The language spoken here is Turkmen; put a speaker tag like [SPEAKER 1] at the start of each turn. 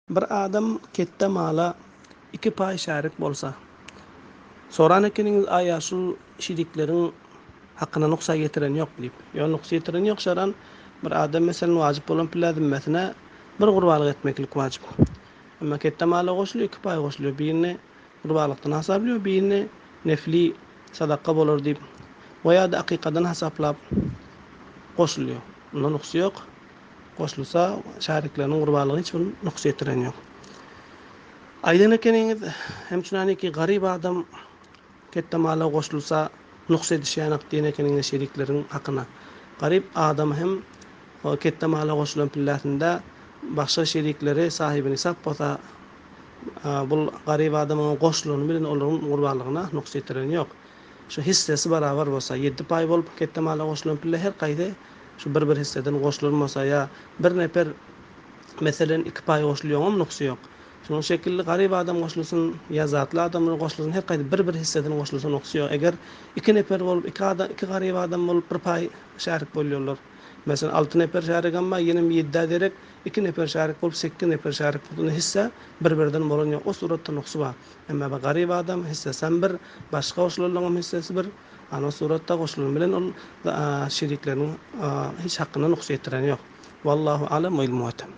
[SPEAKER 1] Bir adam ketde mala iki paý şärik bolsa. Soran ekeniňiz aýa şul şirikleriň hakyna nuksa ýetiren ýok diýip. Ýok nuksa ýetiren ýok şaran bir adam meselen wajyp bolan pillä zümmesine bir gurbanlyk etmeklik wajyp. Emma ketde mala goşulýar iki paý goşulýar birini gurbanlykdan hasaplýar birini nefli sadaka bolar diýip we ýa-da akykadan hasaplap goşulýar. Munda nuksy ýok. Goşulsa şärikleriniň gurbanlygyna hiç bir nuks ýetiren ýok. Aýdan ekeniňiz, hem çunaniki garyp adam ketde mala goşulsa nuks edişýänak diýen ekeniňiz şerikleriň hakyna. Garyp adam hem ketde mala goşulan pilläsinde başga şerikleri sahibi nisap bolsa bul garyp adam oňa goşulany bilen olaryň gurbanlygyna nuks ýetiren ýok. Şu hissesi barabar bolsa, ýedi paý bolup ketde mala goşulan pille her gaýsy şu bir bir hisseden goşulan bolsa ýa bir neper meselen iki paý goşulýoňam nuksy ýok. Şunuň şekilli garyp adam goşulsyn ýa zatly adamlar goşulsyn her gaýsy bir bir hisseden goşulsa nuksy ýok. Eger iki neper bolup iki adam iki garyp adam bolup bir paý şärik bolýarlar. Meselen alty neper şärigem bar ýenem ýedä derek iki neper şärik bolup sekiz neper şärik bolup indi hisse bir birden bolan ýok. O suratda nuksy bar. Emma bir garyp adam hissesem bir, başga goşulanlaryňam hissesi bir, ana o suratda goşulan bilen ol şerikleriniň hiç hakyna nuks ýetiren ýok. Wallahu alem we ilmu atem.